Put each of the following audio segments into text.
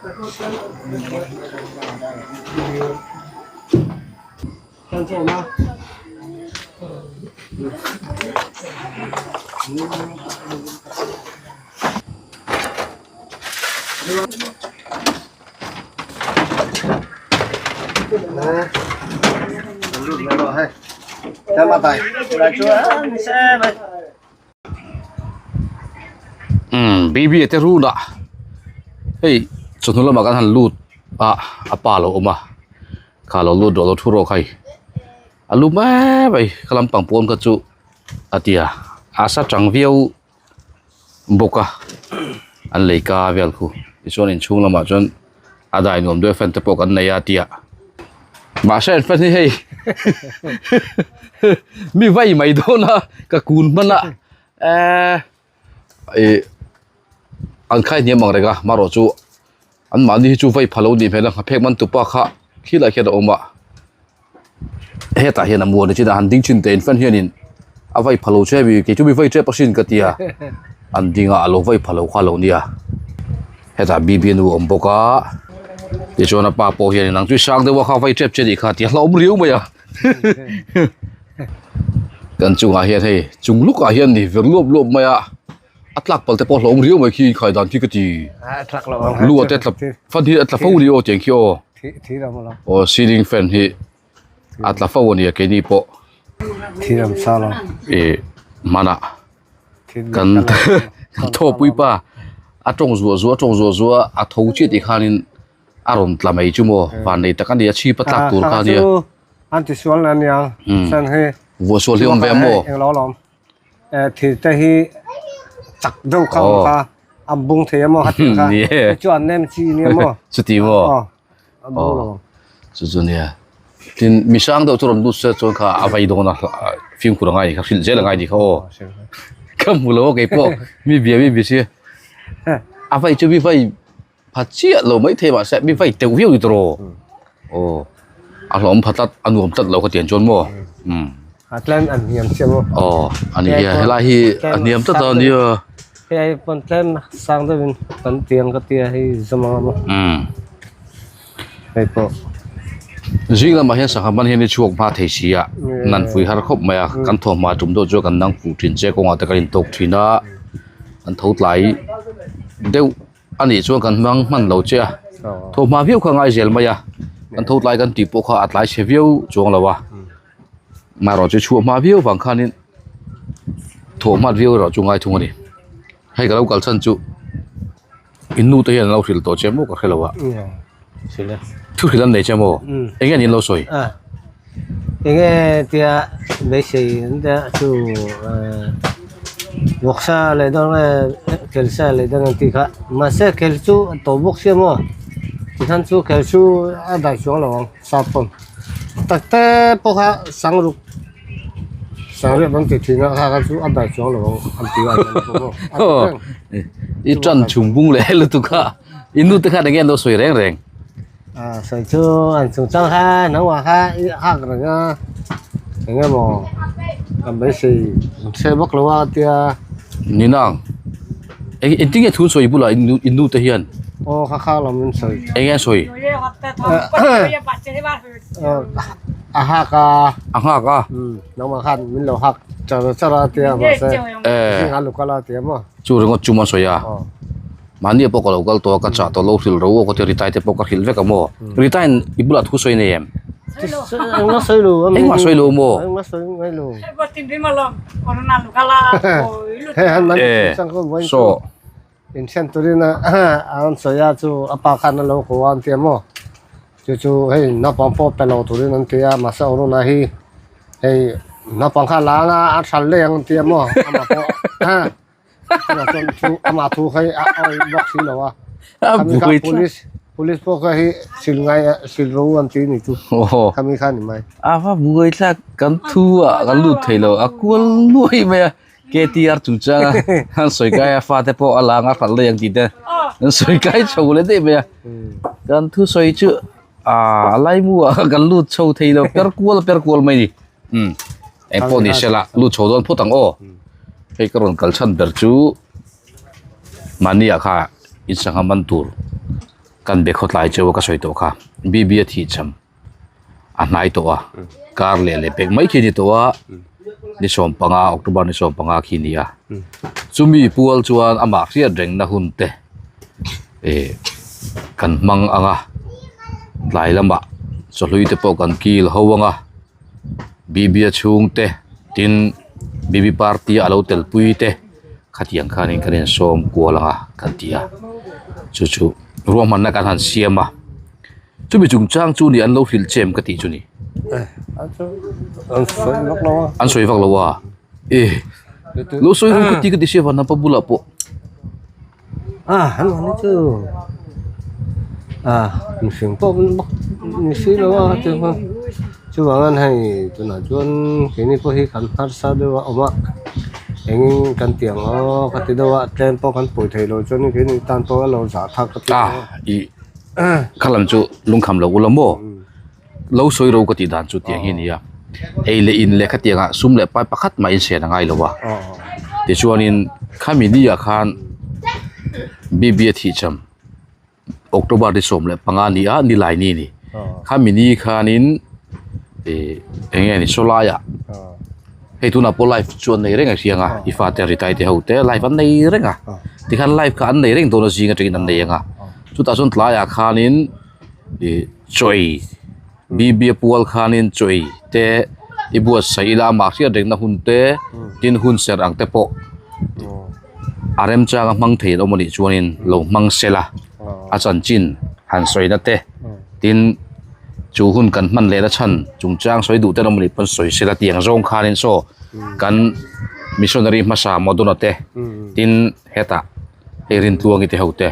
Umm baby a te run ah hei chawhnu lamah kan han lut a a pa a lo awm a kha lo lut rawh lo thu rawh khai a lu mai mai kha lampang pawn kha chu a tia a sa chang viau bawk a an lei ka vel khu tichuan inchhung lamah chuan a dai nuam deuh fan te pawh kan nei a tia mahse an fan hi hei mi vai mai dawn a ka kun hman a eee ih an khai hniam ang reng a marawh chu an mahni hi chu vai pha lo nih hmel a nghaphek man tupa kha khilaiah khian a awm a hetah hian a muan chin a han ding thin teh in fan hianin a vai pha lo che mi kei chu mi vai tep asin ka tia an ding a alo vai pha lo kha alo nia hetah bbnu a awm bawk a tichuan a pa pawh hian nang chu i sang deuh a kha vai tep che nih kha tia hlauhawm riau mai a kan chungah hian hei chung lukah hian ni vir luap luap mai a a tlak pal te pawh hlauhawm riau mai khi khai dan khi ka ti lu a te tla fan hi a tla fo ni aw tiang khi aw. Aw ceiling fan hi a tla fo a nia keini pawh ih hmanah kan kan thawhpui pa a tawng zuah zuah a tawng zuah zuah a tho chiah tih khanin a rawn tla mai chu maw van nei tak a nia chhip a tlak tur kha a nia vuah sual hi a awm ve maw. Thil te hi chak deuh kha awm kha a bung thei a maw kha tih kha chu an nem chi nia maw chuti maw a bung lo chu chu nia tin mi hrang deuh chu rawn lut se chuan kha a vai dawn a fimkhur a ngai kha hrilh zel a ngai ni kha aw ka hmu lo a kei pawh mi bia mi bia si a vai chu mi vai pha chiah lo mai thei mahse mi vai teuh viau ni tawh aw a hlawm pha tlat a nuam tlat lo ka tiang chuan maw umm a tlem an hniam chiah maw aw a ni hian helai hi a hniam tlat a nia hei pawn tlem sang deuh in kan tiang ka tia hei zawm ang a maw umm hei pawh zing lamah hian sangha man hian i chhuak hma thei si a nan fui har khawp mai a kan thaw hma tum deuh chu kan nang fuh thin che kawngah te kan intawk thin a kan tho tlai deuh. A nih chuan kan hmang hman lo che a, thawhhma viau kha a ngai zel mai a, kan tho tlai kan tih pawh kha a tlai chhe viau chuang lo a, marawh chu chhuah hma viau vang khanin thawhhmat viau erawh chu ngai thung a ni. Hei ka lo kal chhan chu in nu te hian an lo hrilh tawh che maw ka hre lo a, thu hrilh an nei che maw? Eng nge an in lo sawi? Eng nge tia beisei an tia chu vawksa leh dawn nge kelsa leh dawn ang tih kha mahse kel chu a to bawk sia maw tikhan chu kel chu a daih chuang lo ang sap pawn tak te pawh kha sangruk sangriat an ti thin a kha kha chu a daih chuang lo ang an ti a I tan chhung bung leh lutuk a i nu te khan eng nge an lo sawi reng reng. Ah sawi chu an chungchang kha naupang kha i hak reng a eng emaw kan beisei an hre vak lo a tia. Ni nang eng engtin nge thu an sawi bulah in nu te hian. Aw kha kha lo min sawi. Eng nge an sawi? A hak a. A nghak a. Naupang khan min lo hak char char a tia mahse zingah lu kal a tia maw. Chu ringawt chu maw sawi a. Mahni pawh ka lo kal tawh a, ka chah tawh lo hrilh ro aw ka ti a, Ritai te pawh ka hrilh vek a maw? Ritaiin i bulah thu sawi nei em? Engmah sawi lo. Engmah sawi lo maw? Engmah sawi ngai lo. E, saw. Inthen turin a an sawi a chu a pa khan a lo ko a an ti a maw? Chu chu hei naupang pawh pe lo turin an ti a, mahse Aruna hi hei naupang kha la anga a hral leh ang an ti a maw? Amah pawh amah thu kha hi a awih bawk si lo a khami kha police police pawh kha hi sil ngai sil ro an ti ni chu khami kha ni mai a va buai thlak kan thu ah kan lut thei lo a kual nuai mai a KTR chung chang a an sawi kai a fate pawh a lang a hralh daih ang tih te an sawi kai chho leh daih mai a kan thu sawi chu a laimu ah kan lut chho thei lo per kual per kual mai ni umm eng pawh ni se la lut chho dawn phawt ang aw hei ka rawn kal chhan ber chu mahni ah kha in sangha man tur Kan be khawtlai cheu a ka sawi tawh kha BB a thih cham a hnai tawh a kar leh leh pek mai khi a ni tawh a ni 15 October ni 15 khi a ni a chumi pual chuan amah hriat rengna hun te eh kan hmang ang a tlai lamah chawhlui te pawh kan kil ho ang a BB a chhungte tin BB party a lo tel pui te. Khatiang khanin kan insawm kual ang a kan ti a, chu chu ruahmanna kan han siam a, chumi chungchang chu ni an lo hrilh chem ka tih chu ni. An sawi vak lo a. An sawi vak lo a, e lo sawi ru ka ti ka ti sia vanapa bulah pawh. A an mahni chu a mihring pawh bawk ni si lo a chuvangin hei tunah chuan keini pawh hi kan harsa deuh a awm a engin kan ti ang aw ka ti deuh a tlem pawh kan pawih theih loh chuan keini tan pawh a lo zah thlak ka ti a ih kha lam chu lungkham lo ula maw lo sawi ro ka tih dan chu tiang hi a ni a ei leh in leh khatiang ah sum leh pai pakhat mah in sen a ngai lo a tichuanin khami ni ah khan B_B a thih cham October ni 15 a ni a nilai ni a ni khami ni khanin ih eng nge ni saw laiah hei tunah pawh live chu an nei reng a hriang a i fate ritai te ho te live an nei reng a tikhan live kha an nei reng dawn a zing atangin an nei ang a chutah chuan tlaiah khanin ih chawi BB a pual khanin chawi te i buatsaih ila amah hriat rengna hun te tin hun serh ang te pawh a remchanga hmang thei an awm anih chuanin lo hmang sela a chanchin han sawina te tin chu hun kan hman lehna chhan chungchang sawi duh te an awm anih pawn sawi sela tiang zawng khanin saw kan missionary hmasa Madonna te tin hetah hei Rintluangi te ho te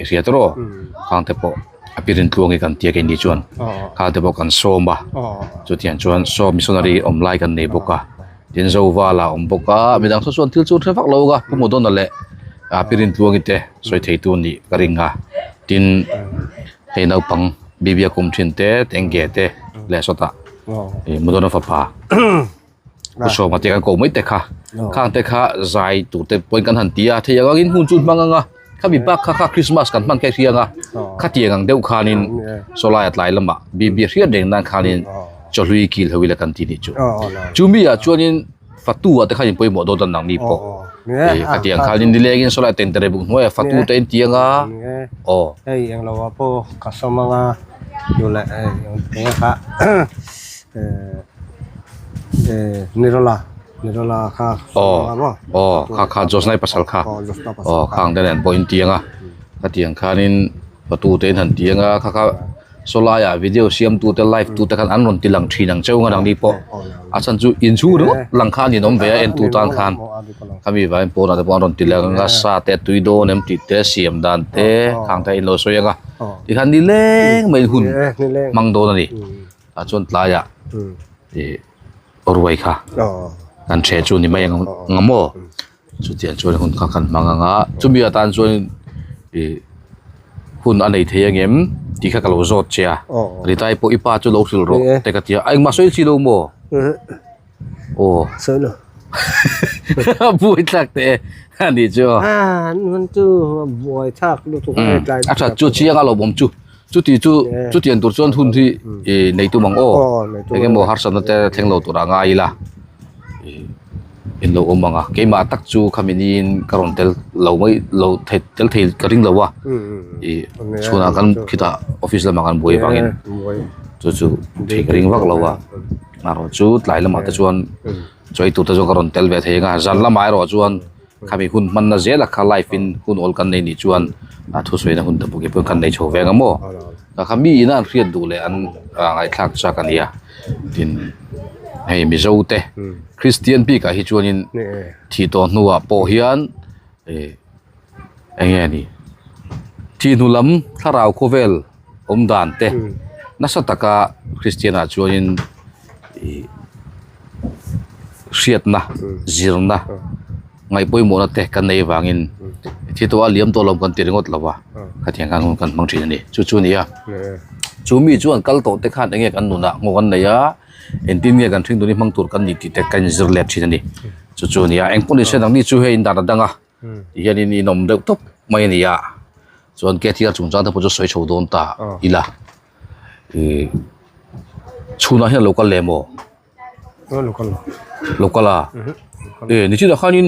i hria tawh rawh khang te pawh a pi Rintluangi kan tia keini chuan khang te pawh kan sawm a chutiang chuan saw missionary awm lai kan nei bawk a tin Zovala a awm bawk a midang saw chuan thil chu hre vak lo a Pu Madonna leh a pi Rintluangi te sawi thei tu nih ka ring a tin hei naupang Bibia kum thin te Tengge te leh sawtah ih Madonna fapa. Pu Sawma te kan ko mai te kha khang te kha zai tur te pawhin kan han ti a thei ang angin hun chu hmang ang a khami bak kha kha Christmas kan hman kha i hriang a khatiang ang deuh khanin saw laia tlai lamah BB hriat reng nan khanin chawhlui kil ho ila kan ti nih chu chumi ah chuanin fatu ah te khan in pawimawh dawn tan nangni pawh ih khatiang khanin nilengin saw lai tengtere buk hnuaiah fatu te in ti ang a aw. Hei englo ah pawh ka sawm ang a duh leh eng kha. Nirola Nirola kha aw aw kha kha Josnai pasal kha aw khang te nen pawh in tiang a khatiang khanin fatu te in han tiang a kha kha saw laiah video siam tu te live tu te khan an rawn ti lang thin ang cheu ang nangni pawh a chhan chu in chhung ringawt lang kha an inawm ve a en tu tan khan khami vangin pawnah te pawh an rawn ti lang ang a sa te a tui dawn em tih te siam dan te khang te a inlo sawi ang a tikhan nileng mai hun hmang dawn a ni. Tah chuan tlaiah ih ruai kha kan ṭheh chu ni mai ang ang maw chutiang chuan hun kha kan hmang ang a chumi atan chuan ih hun a nei thei ang em tih kha ka lo zawt che a Ritai pawh i pa chu lo hrilh rawh te ka ti a engmah sawi chi lo maw aw buai thlak teh e a nih chu aw a ṭhat chu chiang a lawmawm chu. Chuti chu chutiang tur chuan hun hi ih nei tum ang aw eng emaw harsatna te thleng lo tur a ngai ila ih in lo awm ang a keimah tak chu khami niin ka rawn tel lo mai lo thei tel thei ka ring lo a ih chhunah kan khitah office lamah kan buai avangin chu chu thei ka ring vak lo a erawh chu tlai lamah te chuan chawi tur te chuan ka rawn tel ve thei ang a zan lamah erawh chuan. Khami hun hmanna zela kha live in hun awl kan nei nih chuan a thusawi na hun te pawh pawh kan nei chho ve ang maw ka kha mi ina an hriat duh leh an ngaihthlak chak a nia tin hei Mizo te Christian bik ah hi chuanin thih tawh hnuah pawh hian ih eng nge ni thih hnu lam thlarau khawvel awm dan te nasa taka Christian ah chuanin ih. Hriatna, zirna, ngaih pawimawhna te kan nei avangin thi tawh a liam tawh lo kan ti ringawt lo a, khatiang khan hun kan hmang thin a ni. Chu chu a ni a, chu mi chuan kal tawh te khan enge kan nunah ngawk an nei a, engtin nge kan hring tuni hmang tur kan ni tih te kan inzir let thin a ni. Chu chu a ni a, engpawh ni se nangni chu hei in dan a dang a, tihianin in awm deuh tawp mai a ni a. Chuan KTR chungchang te pawh chu sawi chho dawn ta ila. Ih chhunah hian lo kal leh maw? Lo kal lo. Lo kal a? E nichinah khanin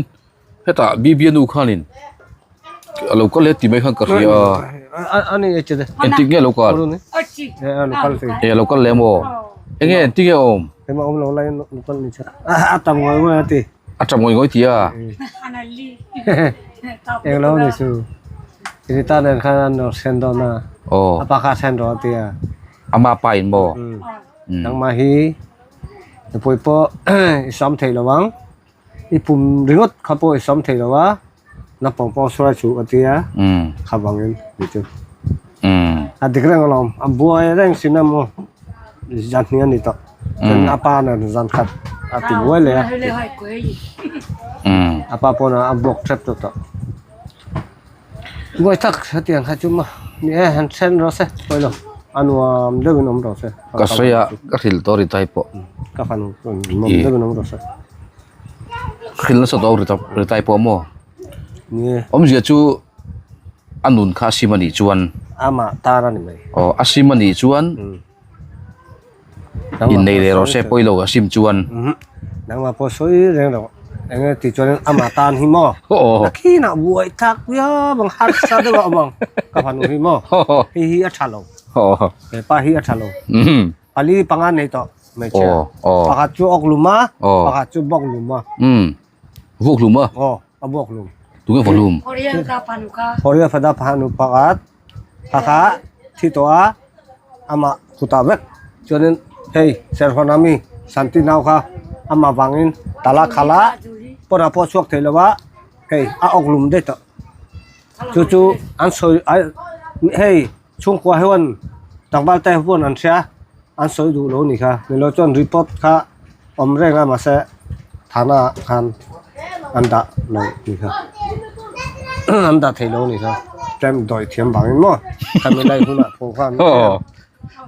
hetah BBNU khanin a lo kal leh ti mai khan ka hria a. Ani e chede. Engtik nge lo kal? E a lo kal thei. E a lo kal leh maw? Enge engtik nge a awm? Ema awm lo lai lo kal ni che. A tam ngawi ngawi a ti. A tam ngawi ngawi ti a. Eng lo ni chu. Rita nen khan an lo then dawn a. Aw. A pa kha then rawh a ti a. Ama pa in maw? Nangmah hi nupui pawh i sam thei lo ang. I pum ringawt kha pawh i sam thei lo a. Naupang pawh sawi chu a ti a. Kha vangin ni chu. A dik reng alawm. A buai reng sin a maw. Zan hnih a ni tawh. Chuan a pa nen zan khat a ti buai leh a. A pa pawn a block tep tawh tawh. Buai tak hetiang kha chu maw ni e han then rawh se pawi lo a nuam deuhin awm rawh se. Ka sawi a ka hrilh tawh ri tai pawh. Ka fanu nuam deuhin awm rawh se. Hrilh nasa tawh ri tai pawh maw? Ni e. Awmzia chu a nun kha a sim a nih chuan. Amah tar a ni mai. Aw a sim a nih chuan. Innei leh rawh se pawi lo a sim chuan. Nangmah pawh sawi reng lo eng nge tih chuan amah tan hi maw a khinah buai tak viau ang harsa deuh a awm ang ka fanu hi maw hei hi a tha lo he pa hi a tha lo pali panga nei tawh hmeichhia pakhat chu awk lum a pakhat chu bawk lum a vuak lum a aw a vuak lum tunge vuak lum Korea fada fanu pakhat Hakha thi tawh a amah kutah vek chuanin hei Serhawna mi Santi nau kha amah vangin tala khala pawnah pawh a chhuak thei lo a hei a awk lum daih tawh chu chu an sawi hei chhungkua hian tlangval te pawn an hria an sawi duh lo a ni kha nilo chuan report kha awm reng a mahse thana ah khan an dah lo a ni kha an dah thei lo a ni kha tlem dawi thiam vangin maw khami lai hunah pawh khan aw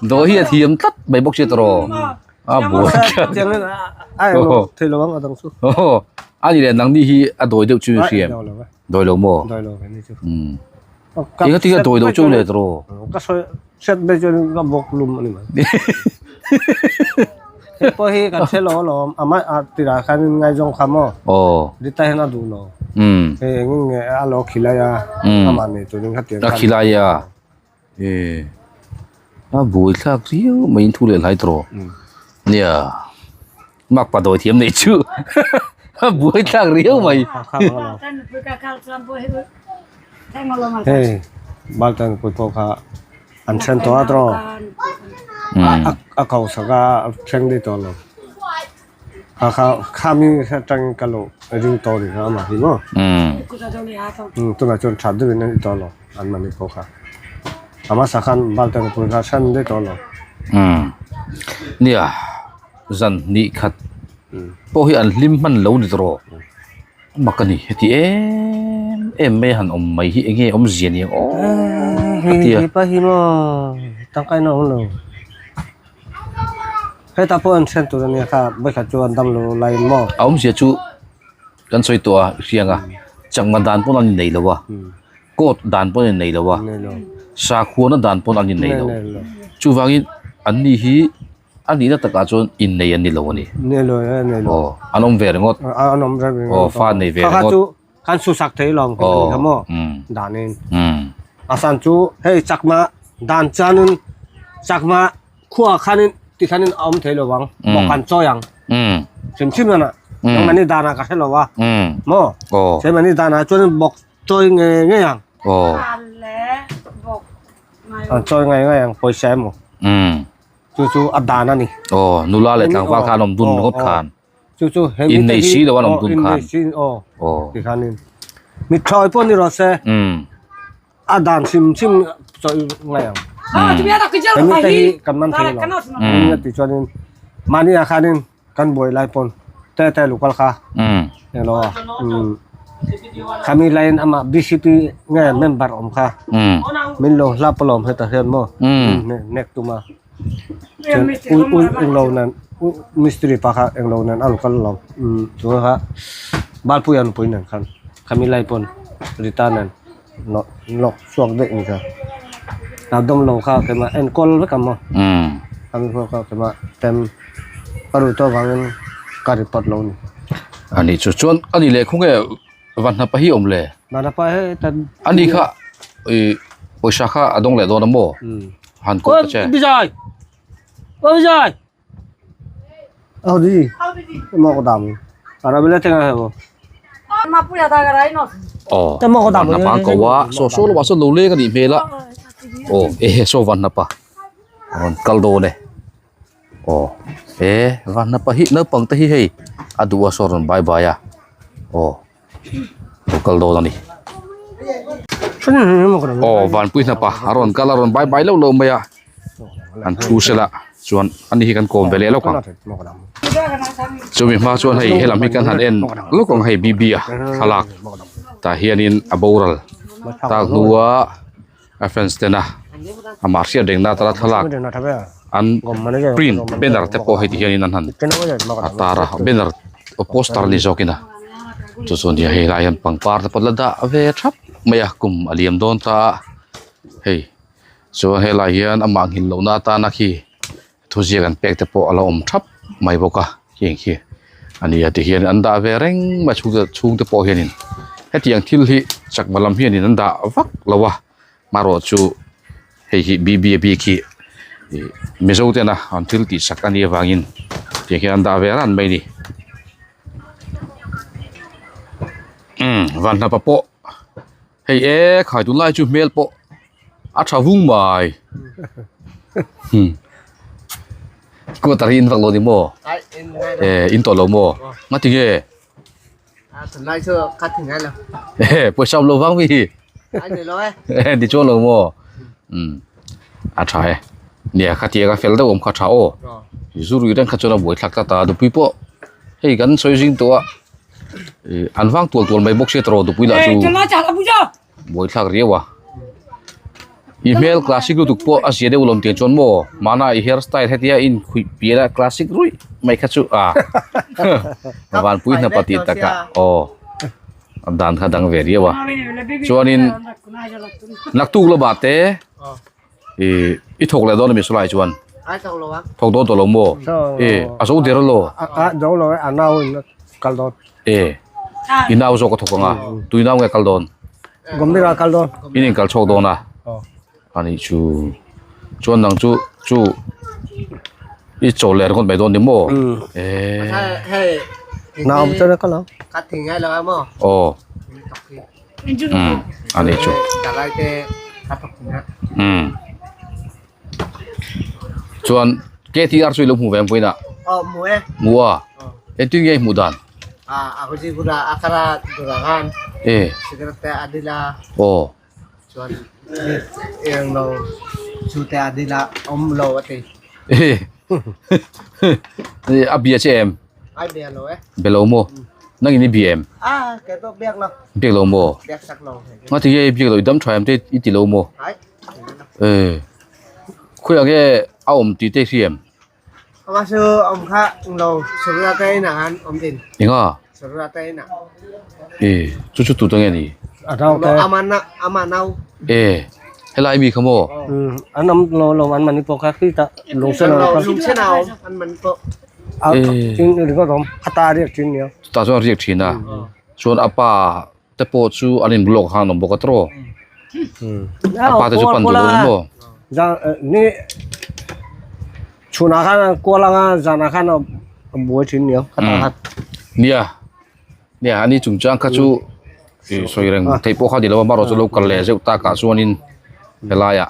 dawi hi a thiam tlat mai bawk sia tawh a buai a englo thei lo ang a dang chu aw a ni leh nangni hi a dawi deuh chu i hriam dawi lo maw dawi lo ve ni chu Eng ati nge dawi lo chu le tawh? Ka sawi hriat mai chuan ka bawk lum a ni mai. Hei pawh hi kan hre lo alawm amah a tirah khan ngaizawng kha maw? Aw. Rita hian a duh lo. Hei eng nge a lo khilai a amah nei turin kha tiang khan. A khilai a. E a buai thlak riau mai in thu leh hlai tawh. Nia. Makpa dawi thiam nei chu a buai thlak riau mai. Hei Baltan pui pawh kha an then tawh a tawh a ko sak a a thleng daih tawh lo kha kha khami atangin ka lo ring tawh rih a amah hi maw tunah chuan tha deuhin a ni tawh lo an mahni pawh kha a hmasa khan Baltan pui kha a then daih tawh lo. Nia. Zan hnih khat pawh hi an hlim hman lo ni tawh mak a ni heti em em mai han awm mai hi enge awmzia ni ang aw ka ti a. Hei pa hi maw tangkai na awm lo hetah pawh an then tur a nia kha vawikhat chu an dam lo laiin maw. A awmzia chu kan sawi tawh a hriang a chakma dan pawn an innei lo a court dan pawn an innei lo a sakhuana dan pawn an innei lo chuvangin anni hi. A nihna takah chuan innei an ni lo a ni. Nei lo e, nei lo. Aw, an awm ve ringawt. An awm ve ringawt. Aw, fa nei ve ringawt. Kha kha chu kan susak thei lo ang tih kha maw? Danin. A san chu hei chakma dan chuanin chakma khua khanin ti khanin a awm thei lo ang. Bawk an chawi ang. Hrim hrim nana. Nangmahni danah ka hre lo a. Maw? Keimahni danah chuanin bawk chawi ngei ngei ang. Aw. An chawi ngei ngei ang pawisa emaw. Chu chu a dan a ni. Aw, nula leh tlangval khan awm dun ringawt khan. Chu chu he Innei si lo an awm dun khan. Innei si aw. Aw. Ti khanin. Mithlawi pawh ni rawh se. A dan hrim hrim chawi ngai ang. He mite hi kan man thei lo. Nia ti chuanin mahni ah khanin kan buai lai pawn te te local kha. Eng lo a. Khami laiin amah BCP nge member awm kha. Min lo hlap alawm hetah hian maw. Nek tum a. Chuan ui ui englo nen mistiri pa kha englo nen a lo kal alawm. Chuan kha Balpuia nupui nen khan khami lai pawn Rita nen. Nawh lawk chhuak daih ni kha. A dawm lo kha keimah enkawl vek ang maw? Umm. A mi pawh kha keimah tem ka ruih tawh avangin ka report lo ni. A nih chu chuan a ni leh khawnge Vanhnapa hi awm le? Vanhnapa hi tan A ni kha ih pawisa kha a dawng leh dawn a maw? Umm. Han kawp ta che. Aw Bijay! Aw Bijay! Aw di. Maw ka dam. Arabila tenga he bo. Aw Vanhnapa an ko a saw saw lamah sawn lo leng a nih hmel a aw ehe saw Vanhnapa a rawn kal dawn e aw he Vanhnapa hi naupang te hi hei a duh a saw a rawn bye bye a aw lo kal dawn a ni aw Vanpui hnapa a rawn kal a rawn bye bye loh loh mai a. an thu sela chuan ani hi kan kawm ve leh lawk ang chumi hma chuan hei helam hi kan han en lawk ang hei bb a thlalak tah hianin a boral tak hnua a fans tena amah hriat reng na atana thlalak an print banner te pawh hei ti hianin an han a tar a banner poster ni zawkin a chu chuan hei lai hian pangpar te pawh la dah ve thap mai a kum a liam dawn ta a hei. Chuan helai hian amah nghilh lohna atana khi thuziak an pek te pawh a la awm thap mai bawk a heng khi a ni a tihian an dah ve reng mai a chhungte chhungte pawh hianin hetiang thil hi chakma lam hianin an dah vak lo a marawh chu hei hi b b a bik hi ih mizo tena an thil tih sak a nih avangin tiang hian an dah ve ran mai a ni umm vanhnapa pawh. Hei e khai tunlai chu hmel pawh a tha vung mai hmm quarter hi in vak lo ni maw e in tawh lo maw nga ti nge e pawisa awm lo vang mi hi e ti chuang lo maw um a tha e nia khatiang a fel deuh awm kha tha aw zu rui reng kha chuan a buaithlak tlat a nupui pawh hei kan sawi zing tawh a. Ih an vang tual tual mai bawk sia tawrh dupui lah chu buaithlak riau a i hmel classic lutuk pawh a zia deuh lawm tiang chuan maw mahna i hair style hetia in khuih pian a classic ruih mai kha chu a vanpui hnapa tih takah aw a dan kha dang ve riau a chuanin naktuk lamah te. Ih i thawk leh dawn a mi sawlai chuan thawk dawn tawh lo maw e a zo der alo a zo lo e a nau in kal dawn e i nau zawk a thawk ang a tui nau nge kal dawn gambira kal dawn in in kal chhuak dawn a ani chu chuan nang chu chu i chawl leh ringawt mai dawn ni maw e nau chuan a kal ang aw umm a ni chu umm chuan ktr chu i lo hmu ve ang pawhin a hmu a engtin nge i hmuh dan e aw e a bia che em be lo maw nang in i bia em biak lo maw nga ti nge i biak lo i dam tha em te i ti lo maw e khawiah nge a awm tih te i hria em enga e chu chu tute nge ni e helai mi kha maw an awm lo lo an mahni pawh kha khi tah lungsen a Chutah chuan a riak thin a chuan a pa te pawh chu an in block khan an awm bawk a tawrh a pa te chu pan duh lo ni maw nia nia ani chungchang kha chu ih sawi reng theih pawh kha ni lo a amaherawhchu lo kal leh zeuh takah chuanin helaiah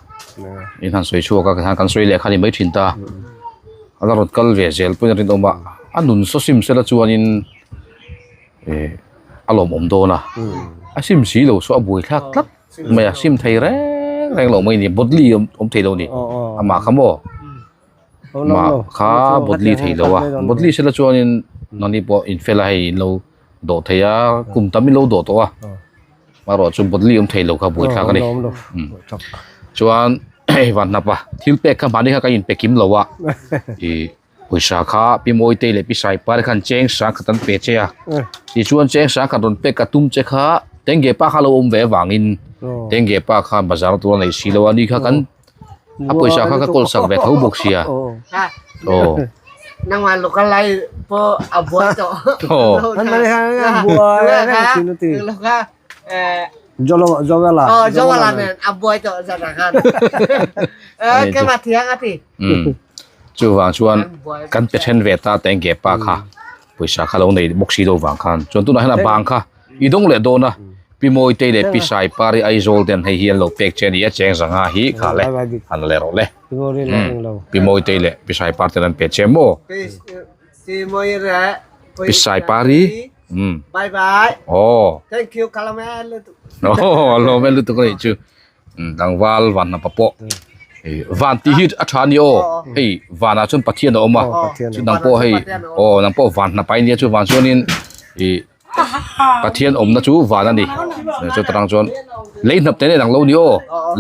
in han sawi chhuak a tikhan kan sawi leh kha ni mai thin ta a la rawn kal ve zel pawhin a rinawm a a nun saw sim sela chuanin ih a lawmawm dawn a a sim si lo saw a buai thlak tlat mai a sim thei reng reng lo mai a ni bodily awm thei lo a ni amah kha maw. Mah kha bodli thei lo a bodli sela chuanin nangni pawh in fel a hei in lo dawh thei a kum tam in lo dawh tawh a marawh chu bodli awm thei lo kha buaithlak a ni chuan hei van hnap a thil pek kha mahni kha ka inpe kim lo a ih pawisa kha pi mawitei leh pi saipar khan cheng sang khat an pe che a tichuan cheng sang khat rawn pek ka tum che kha tengge pa kha lo awm ve avangin. Tengge pa khan bazar tur a nei si lo a ni kha kan a pawisa kha ka kawl sak ve tho bawk sia aw. Nangmah local lai pawh a buai tawh. Aw. An mani khan a buai reng thin a ti. Jowela. Aw Jowela nen a buai tawh zan ah khan. Keimah thiang a ti. Chuvang chuan kan pe then ve ta Tengge pa kha pawisa kha lo nei bawk si lo vang khan chuan tunah hian a bang kha i dawng leh dawn a Pi Mawitei leh Pi Saipari Aizawl ten hei hi an lo pek che a ni a cheng zanga hi kha le han la leh rawh le Pi Mawitei leh Pi Saipar ten an pe che maw Pi Saipari Bye bye aw Thank you ka lawm e lutuk aw a lawm e lutuk a nih chu Tlangval van hnapa pawh van tih hi a tha a ni aw hei vanah chuan Pathian a awm a chu nang pawh hei aw nang pawh van hnapa i nia chu van chuanin ih Pathian awmna chu van a ni chuta tang chuan lei hnap te nen ang lo ni aw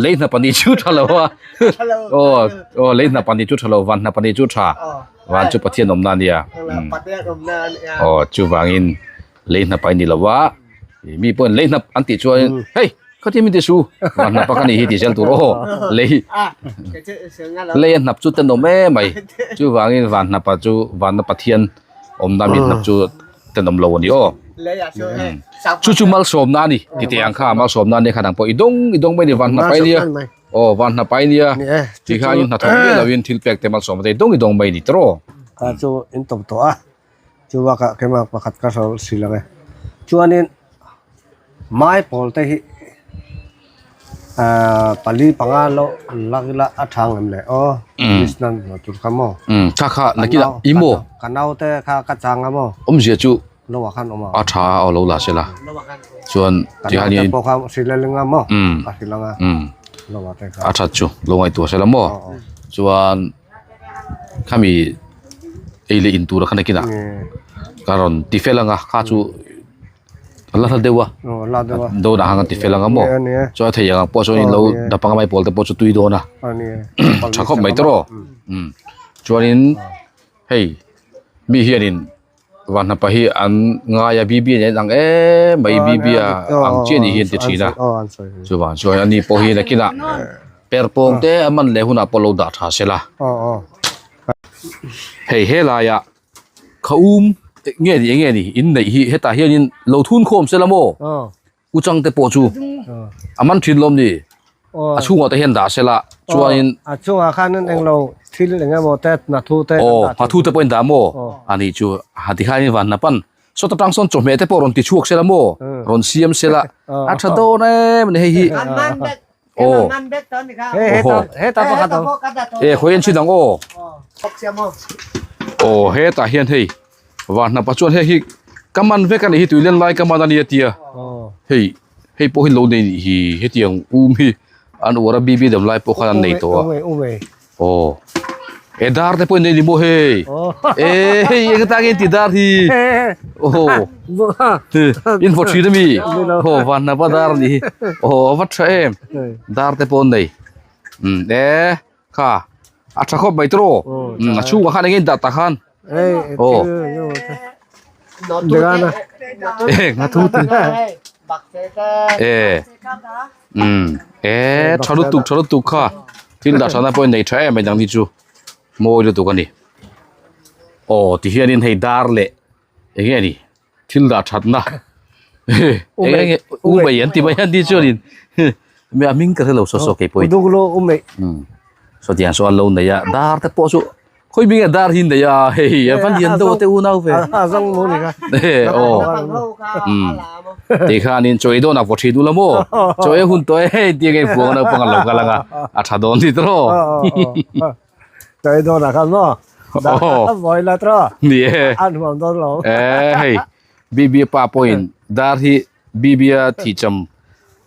lei hnap a nih chu tha lo a aw aw lei hnap a nih chu tha lo van hnap a nih chu tha van chu Pathian awmna a nia aw chuvangin lei hnap a ni lo a mi pawhin lei hnap an tih chuan hei khati min ti su van hnap a ka nih hi tih zel tur aw lei lei a hnap chu tenawm em mai chuvangin van hnap a chu van a Pathian awmna mi hnap chu tenawm lo a ni aw chu chu malsawmna a ni ti teh ang kha malsawmna a nia kha dang pawh i dawng i dawng mai a ni van hnap ai nia aw van hnap ai nia tikhanin hnathawk miah lovin thil pek te malsawmna te i dawng i dawng mai a ni tawh a chu in tawp tawh a. Chu bakah keimah pakhat ka hrawl si lo e. Chuanin mai pawl te hi ahh pali panga lo an lak ila a tha ngam le aw Krishnan hmuh tur kha maw. Umm kha kha nakina i maw. Ka nau te kha ka chang a maw. Awmzia chu lo ah khan awm a. A tha a aw lo la se la. Chuan tihianin. Ka nau te pawh kha hrilh a ling a maw. Ka hrilh ang a. Lo ah te kha. A that chu lo ngaihtuah se la maw. Chuan. Khami ei leh in tur a khan a kinah ka rawn ti fel ang a kha chu a la hla deuh a dawn ah khan ka ti fel ang a maw chuan a thei ang pawh chuan in lo dap ang a mai pawl te pawh chu tui dawn a tha khawp mai tawh chuanin hei mi hianin Vanhnapa hi an ngai a bibi a nen ang em mai bibi a ang chiah ni hi an ti thin a chuvang chuan ani pawh hi nakinah perpawng te a man leh hunah pawh lo dah tha se la hei helaiah kha um nge ni enge ni inneih hi hetah hianin lo thun khawm se la maw. U chang te pawh chu a man thin lawm ni? A chhungah te hian dah se la chuanin A chungah khan eng lo thil eng emaw te hnathu te Aw hnathu te pawh in dah maw? A nih chu ha ti khanin van hnapan sawta tang sawn chawhmeh te pawh rawn ti chhuak se la maw? Rawn siam se la a tha dawn em ni hei hi. Aw E khawi en chin ang aw. Aw hetah hian hei Van hnapa chuan hei hi ka man vek a nih hi tuilen lai ka man a ni a tia hei hei pawh hi lo nei nih hi hetiang um hi an uar a bibi dam lai pawh khan an nei tawh a aw e dar te pawh in nei ni maw hei e hei eng atan nge ti dar hi aw in vaw thin ami aw van hnapa dar a nih hi aw a va tha em dar te pawh an nei e Kha a tha khawp mai tawh a chhungah khan eng nge dah tak khan aw e nghathu te e um e tha lutuk tha lutuk kha thil dah thana pawh nei tha em mai dang hi chu mawi lutuk a ni aw tihianin hei dar leh eng nge ni thil dah thatna eng enge u mei an ti mai a ni chuanin mi a hming ka hrelo saw saw kei pawhin saw tiang saw an lo nei a dar te pawh chu khawi hming nge dar hi an nei a hei a va lian deuh a te unau ve aw tikhanin chaw ei dawnah vaw thin ula maw chaw ei hun tawh e hei tiang nge vuang naupang an lo kal ang a a tha dawn ni tawh Chaw ei dawnah khan maw Vawi la tawh Ni e. An huam dawn lo. E hei BB pa pawhin dar hi BB a thihcham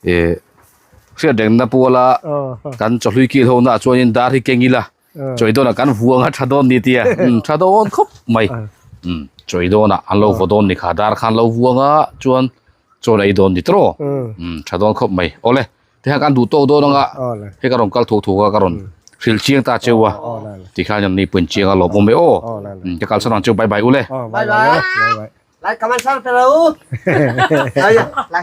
e hriat rengna puala kan chawhlui kil ho naah chuanin dar hi keng ila chaw ei dawnah kan vuang a tha dawn ni tia tha dawn khawp mai chaw ei dawnah an lo vaw dawn ni kha dar khan lo vuang a chuan chaw ei dawn ni tawh tha dawn khawp mai awle. Tihian kan duh tawk dawn anga hei ka rawn kal thuk thuk a ka rawn hrilh chiang ta cheu a tikhian an ni pawhin chiang a lawm awm e aw ka kalsan ang cheu bye bye u le. Bye bye. Like comment share pe lo u.